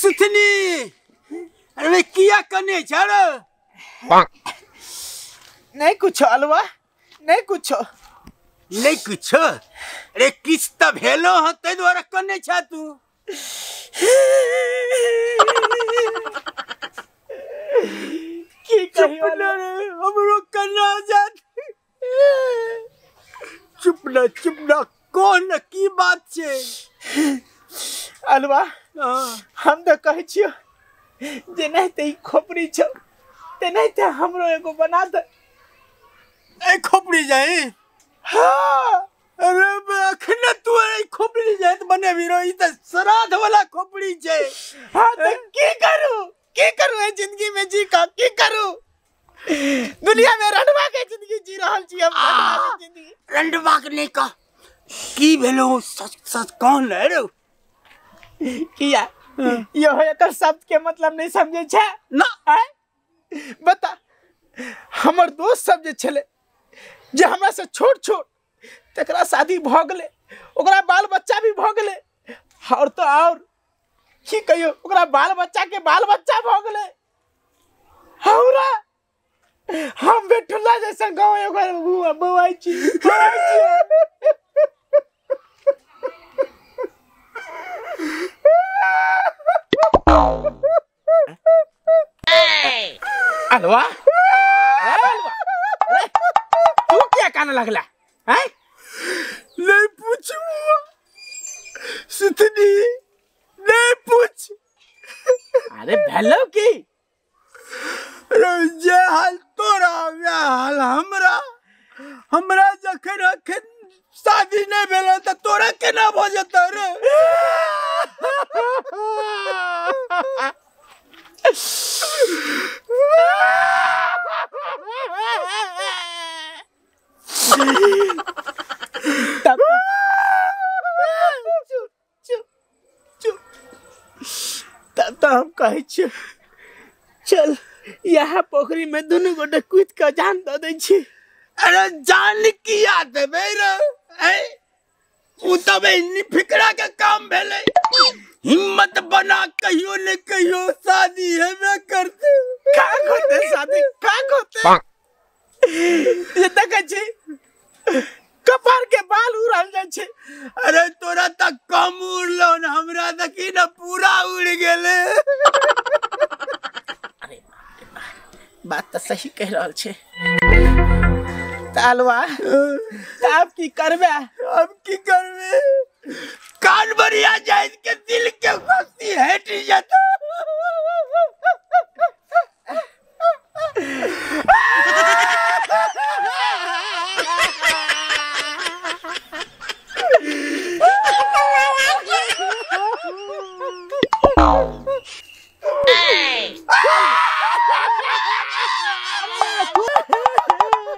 सुथनी अरे किया कने छ रे? नहीं कुछ अलवा, नहीं कुछ, नहीं कुछ। अरे किछ त भेलो ह तै द्वारा कने छ तू? की कहियो रे, हमरो कन्ना जात। चुप ना चुप ना, कोन की बात छे? अलवा हम त कहै छियो जे नहीं त ई खोपड़ी छौ ते नहीं त हमरो एगो बना दे। ए खोपड़ी जाई? हाँ। अरे अखने तू ए खोपड़ी जाई त बनेबी रो, ई त श्राद्ध वाला खोपड़ी छे। हाँ त की करू, की करू ए जिंदगी में जी का की करू? दुनिया में रंडवा के जिंदगी जी रहल छी हम, रंडवा के जिंदगी। रंडवा के नहीं का की भेलो? सच सच कौन है रे? किया यो एकर शब्द के मतलब नहीं समझे छे ना? बता, हमर दोस्त सब जे छले जे हमरा से छोट छोट, तकरा शादी भ गेलै, ओकरा बाल बच्चा भी भ गेलै, और तो और की कहियो ओकरा बाल बच्चा के बाल बच्चा भ गेलै। हमरा हम बेठुल्ला जैसा गाँव एगो बौआइ छी, बौआइ छी। अलवा, अलवा, तू क्या काने लगला हैं? नहीं पूछ सुथनी, नहीं पूछ। अरे भेलो की? अरे जे हाल तोरा वएह हाल हमरा। हमरा जखन अखन शादी नहीं भेल त तोरा केना भ जेतौ रे? तब चुप चुप चुप, तब तो हम कहै छियौ चल यहाँ पोखरी में दुनू गोटे कूद के जान दऽ दै छी। अरे जान किया देबै रे? उ तब फिकरा के काम भेलै। हिम्मत बना कहियो ने कहियो शादी हेबे करते। का होते शादी, का होते? ये देखै छी कपार के बाल उड़ल जाइ छै। अरे तोरा त कम उड़लो न, हमरा देखी न पूरा उड़ गेलै। अरे बात त सही कह रहल छै। अलवा अब की करबे? अब की करबे? कान भरिया जाए के दिल के खुशी हट जाता।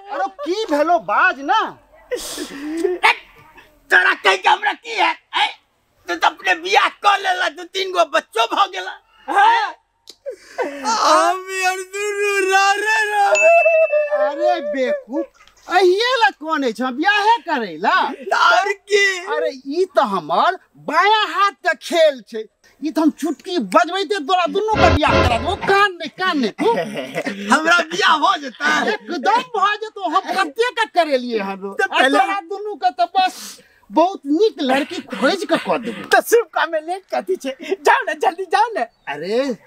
अरे की भेलो बाज ना? तोरा कह के हमरा की है? तू तो अपने बियाह कर लेला, दू तीन गो बच्चो भ गेला। हम यार दुनू रे रे। अरे बेवकूफ, अहिए ला कोने छ बियाहे करेला और की? अरे ई त हमर बायां हाथ के खेल छै, ई त हम चुटकी बजबैते तोरा दुनू के बियाह करा देबो। कान नहीं, कान नहीं, तू हमरा बियाह हो जेता एकदम भ जेतो। हम कते के करेलिए हन तोरा दुनू के त बस बहुत नीक लड़की खोज के क देबो। त शुभ काम में लेट कथी छै? जाओ ना जल्दी जाओ ना। अरे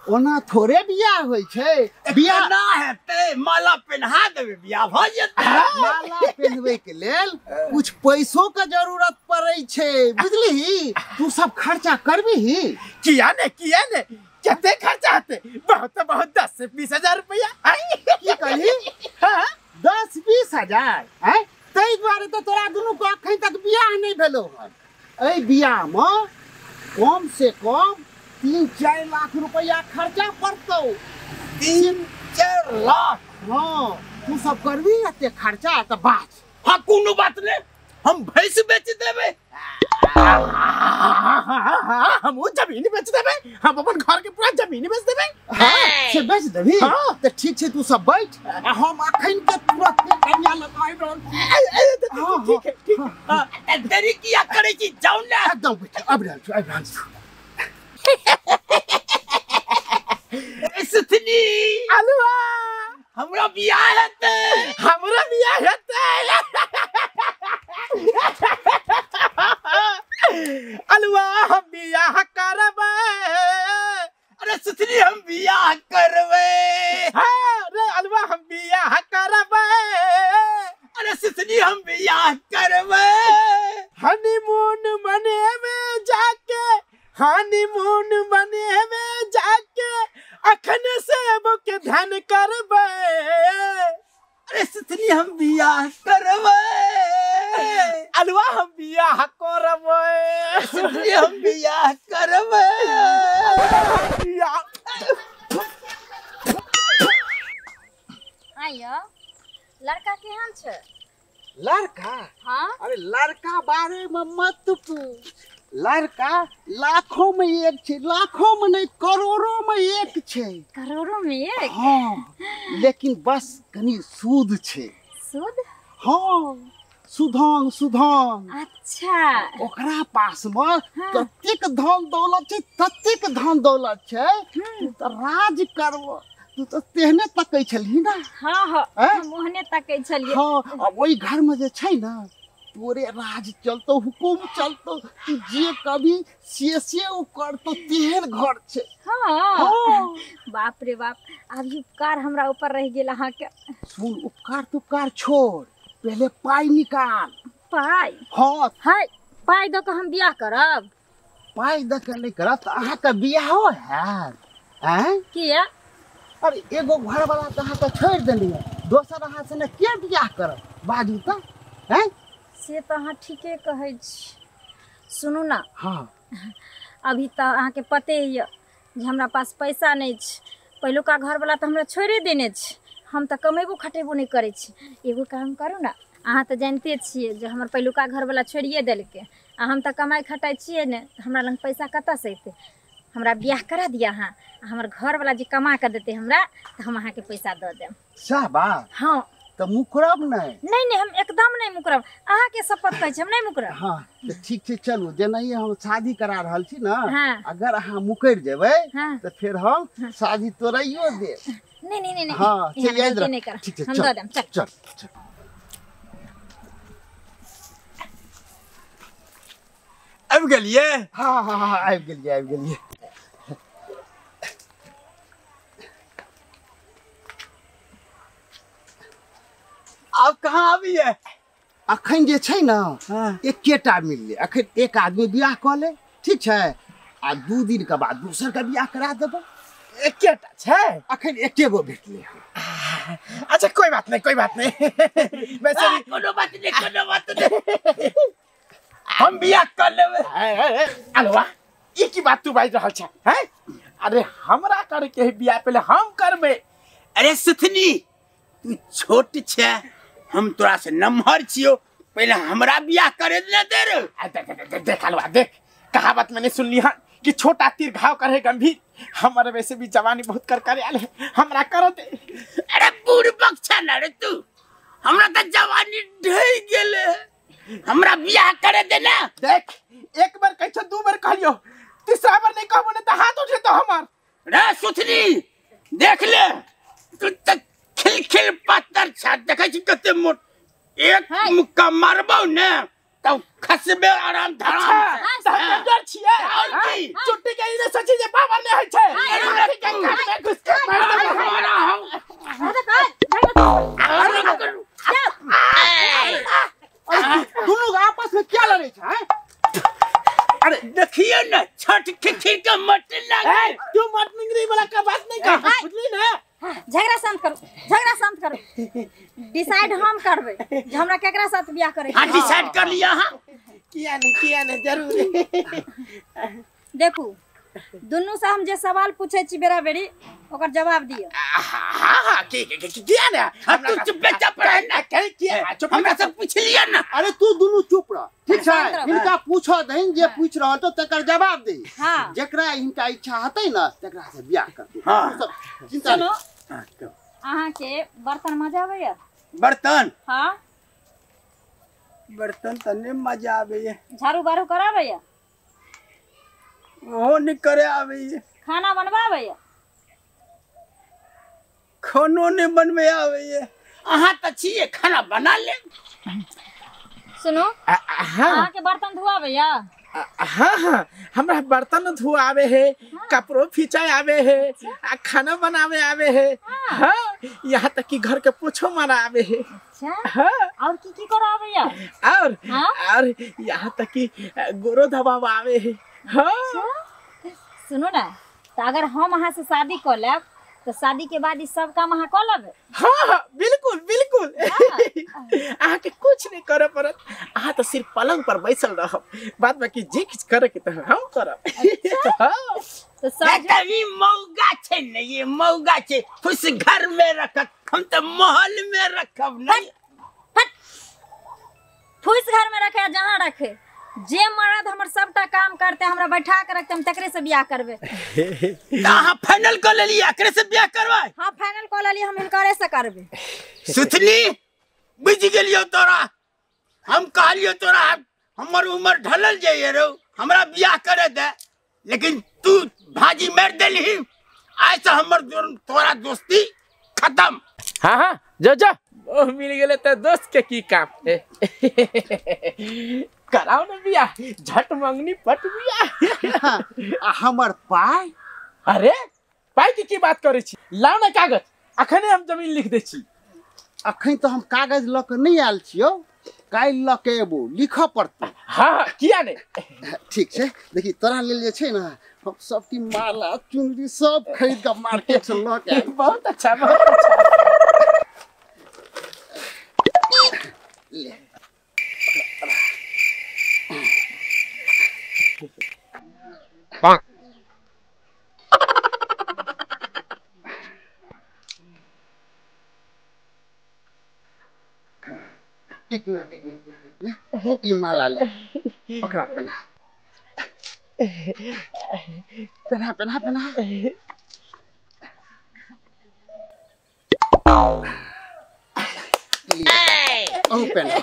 ओना थोड़े बियाह होय छै, बियाह ना हेतै माला पहना देबै बियाह भ जेतै। माला पहनबै के लेल कुछ पैसो के जरूरत पड़ै छै, बुझलिही? तू सब खर्चा करबिही? किया ने, किया ने, कते खर्चा हेतै? बहुत बहुत 10 से 20 हजार रुपया। की कहली? हां 10-20 हजार। हैं तै दुआरे त तोरा दुनू के अखन तक बियाह नहीं भेलो हन। एहि बियाह में कम से कम 3-4 लाख रुपया खर्चा पड़तौ। 3-4 लाख? हाँ, तू सब करबी एते खर्चा त बाज। हाँ कोनो बात नहीं, हम भैंस बेच देबै। हम वो जमीन बेच देबै, हम अपन घर के पूरा जमीन बेच देबै। हाँ से बेच देबी? हाँ त ठीक छै, तू सब बैठ आ हम अखन के तुरंत कन्या लगाइ रहल। ठीक है ठीक है, देरी किया करै छी, जाउ ना। एकदम बैठ, आबि रहल छी, आबि रहल छी। सुथनी अलुआ हमरा बियाह हेतै, हमरा बियाह हेतै। अलुआ हम बियाह करबै। अरे सुथनी हम बियाह करबै। हाँ रे अलुआ हम बियाह करबै। अरे सुथनी हम बियाह करबै। हनीमून मनेबे जाके, हनीमून मनेबे जाके, अखन से के ध्यान करबै। अरे सुथनी हम बियाह करबै। अलुआ हम बियाह करबै। सुथनी हम बियाह करबै। आइयो लड़का केहन छै? लड़का? हाँ। अरे लड़का बारे में मत पूछ, लड़का लाखों में एक छै, लाखों में नहीं करोड़ों में एक छै। करोड़ों में एक? हाँ, लेकिन बस कनी सूद छै। सूद? हाँ, सुधांग सुधांग। अच्छा। ओकरा पास में ततेक धन दौलत छै, ततेक धन दौलत छै, तू तऽ राज करबो। तू तऽ तेहने तकै छलही ना? हाँ हाँ, हम ओहने तकै छलियै। हाँ, अब ओहि घर में जे छै ना तोरे राज चलतो, हुकुम चलतो, तू जे कभी से से ओ करतो, तेहन घर छै। हाँ। हाँ। बाप रे बाप, अभी उपकार हमरा ऊपर रह गेल अहाँके। सुन, उपकार तुपकार छोड़, पहले पाई निकाल। पाई? हाँ। है पाई दऽ के हम बियाह करब? पाई दऽ के नहीं करब तऽ अहाँके बियाहो हैत? आँय? किया? अरे एगो घर वाला तऽ अहाँके छोड़ि देलियै, दोसर अहाँ से ने के बियाह करब बाजू तऽ? आँय? से तऽ अहाँ ठीके कहै छी। सुनू ना। हाँ। अभी तऽ अहाँके पते यऽ जे हमरा पास पैसा नहि छै। पहिलुका घरवला तऽ हमरा छोड़ि देने छै, हम तऽ कमेबो खटेबो नहि करै छी। एगो काम करू ना, अहाँ तऽ जानिते छियै जे हमर पहिलुका घरवला छोड़िए देलकै, आ हम तऽ कमाइ खटाइ छियै ने, हमरा लग पैसा कतऽसँ अयतै? हमरा बियाह करा दिअ अहाँ, हमर घरवला जे कमा कऽ देतै हमरा, तऽ हम अहाँके पैसा दऽ देब। सएह बात? हाँ। तऽ मुकरब नहि? नहीं नहीं, हम एकदम नहीं मुकरब, अहाँके शपथ कहै छी हम नहीं मुकरब। हाँ तऽ ठीक छै, चलू जेनाहिए हम शादी करा रहल छी ना, हाँ। अगर अहाँ मुकरि जेबै हाँ। तऽ फेर हम शादी तोड़ाइयो देब। नहीं नहीं नहीं, हाँ, एहन नहीं करब, हम दऽ देब। चल चल चल। आबि गेलियै? हाँ हाँ हाँ, आबि गेलियै आबि गेलियै। आप कहाँ आबिए? अखन जे छै ना हाँ। एकेटा मिललै, अखन एक आदमी बियाह कऽ ले, ठीक छै, आ 2 दिन के बाद दोसर के बियाह करा देबै। एकेटा छै? अखन एके गो भेटलै। अच्छा कोई बात नहीं, कोई बात नहीं। वैसे भी कोनो बात नहीं, कोनो बात नहीं, हम बियाह कर लेबै। अलुआ ई की बात तू बाजि रहल छै? हैं? अरे हमरा करे के है बियाह, पहले हम करबै। अरे सुथनी तू छोट छै, हम तोरा से नमहर छियो, पहले हमरा बियाह करे ने दे रे। देख अलुआ देख, कहावत मैंने सुन ली हन कि छोटा तीर घाव करे गंभीर। हमारे वैसे भी जवानी बहुत कर कर आयल है, हमरा कर दे। अरे बूढ़ बक्सा ना रे तू, हमरा तो जवानी ढह गेले, हमरा बियाह करे दे ना। देख एक बार कहै छौ, 2 बार कहलियो, तीसरा बार नहीं कहबो ने त हाथ उठे तो हमर। रे सुथनी देख ले, तू त खिल खिल पातर छा, देखै छी कते मोट, एक मुक्का मारबौ ने तब खसबे आराम धराम। अच्छा, हम कमजोर छियै। और की? चुट्टी के ई नै सोची जे पावर नै होइ छै। अरे के कान में घुस के मार देबै हमरा। हम दुनू आपस में क्या लड़ै छै? अरे देखियो ने छठ खिखिर के मटन लागल। तू मटन वाला का बात नहीं कर, बुझली ना? झगड़ा शांत करो, झगड़ा शांत करो। डिसाइड हम करबै जे हमरा केकरा साथ बियाह करे। हां डिसाइड कर लिया। हां किया नहीं, किया नहीं, जरूर। देखू दुनू से हम जे सवाल पूछे छी बेरा बेरी ओकर जवाब दियो। हां हां की किया ना? हम तू चुप चुप रह ना, कहीं किया चुप, हमरा सब पूछ लिया ना। अरे तू दुनू चुप रह, ठीक छै? हिनका पूछो दहिन, जे पूछ रहल तो तकर जवाब दे। हां जेकरा हिनका इच्छा हतै ना तकरा से बियाह कर दे। हां सब चिंता सुनो, अहाँ के बर्तन मजा आबैया? बर्तन? हां बर्तन तने मजा आबैया। झाड़ू बारू कराबैया? ओहो नहीं करे आबैया। खाना बनवाबैया? खानो नहि बनबै आबैया। अहाँ तऽ छियै, खाना बना ले। सुनू, अहाँ के बर्तन धोआबैया? हाँ हाँ, हमरा बर्तन धोआवे है, कपड़ो खिंचाए आवे है, आ खाना बनावे आवे है। हाँ, यहाँ तक कि घर के पोछो मारा आवे है। अच्छा। हाँ। और की की करो आवेया? और हाँ? और यहाँ तक कि गोरो धबावा आवे है। हाँ। सुनू ना, तो अगर हम अहाँ से शादी कर लेब तो शादी के बाद ई सब काम अहाँ कर लेब? हाँ हाँ, बिल्कुल बिल्कुल। अहाँ के कुछ नहीं करे पड़त, अहाँ तो सिर्फ पलंग पर बैसल रहब, बाद बाकी जे किछु करे के तो हम करब। अच्छा। हाँ। तो सब ई मौगा छै ने, ये मौगा छै, खुश घर में रखत, हम तो महल में रखब नहीं। फट फूस घर में रखे जहाँ रखे, जे मर्द हमर सबटा काम करते, हमरा बैठा के रखते, हम तकरे से बियाह करबे। अहाँ फाइनल कर लेलियै, एकरे से बियाह करबै? हाँ, फाइनल कर लेलियै, हम हिनकरे से करबे। सुतली बुझि गेलियौ तोरा, हम कहलियौ तोरा हमर उमर ढलल जाइए रौ, हमरा बियाह करे दे, लेकिन तू भाजी मारि देलही, आइ से हमर तोरा दोस्ती खत्म। हाँ हाँ, जो जो ओ मिल गेलै तऽ दोस्त के की काम। कराओ ने बियाह, झट मंगनी पट बियाह। आ हमर पाय? अरे पाय के की बात करै छी, लाउ ने कागज, अखने हम जमीन लिख दै छी। अखन तऽ हम कागज लऽ कऽ नहि आयल छियौ, काल्हि लऽ के एबो, लिखऽ पड़तै। हाँ हाँ, किया नहि। ठीक छै, देखी तोरा लेल जे छै ने, हम सबकी माला चुनरी सब खरीद कऽ मार्केट से लऽ के आयल। बहुत अच्छा, बहुत अच्छा। ले। ई माला ले, ओकरा पहना पहना पहना पहना। ओ पहना।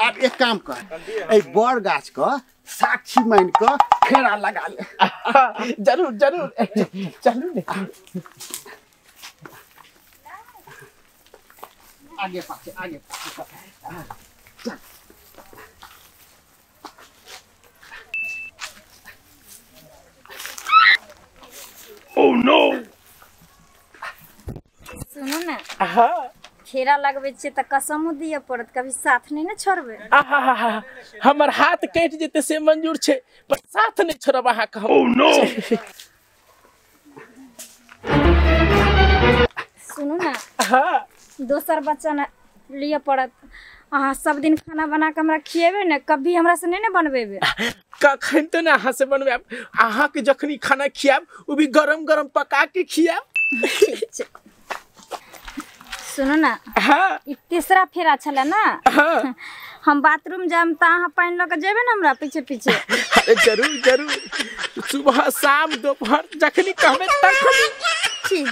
आब एक काम कर, एहि बड़ गाछ के साक्षी मान के फेरा लगा ले। जरूर जरूर, चलू ने। आगे पाछे, आगे पाछे। चल। सुनू ने, हाँ। फेरा लगबै छियै तऽ कसमो दिअ पड़त, कभी साथ नहीं ने छोड़बै। आहा, हमर हाथ कटि जेतै से मंजूर छै, पर साथ नहीं छोड़ब अहाँ के हम। सुनू ने, हाँ। दोसर बच्चा ने लिअ पड़त, अहाँ सब दिन खाना बना के हमरा खिएबै ने, कभी हमरा से नहीं ने बनबेबै। कखन तऽ ने अहाँ से बनबायब, अहाँ के जखनी खाना खियाब ओ भी गरम गरम पका के खियाब। ठीक छै। सुनू ना, हाँ। ई तीसरा फेरा छलै ना। हाँ। हम बाथरूम जायब तऽ अहाँ पानि लऽ के जेबै ने हमरा पीछे पीछे? अरे जरूर जरूर, सुबह शाम दोपहर जखनी कहबै तखनी। ठीक।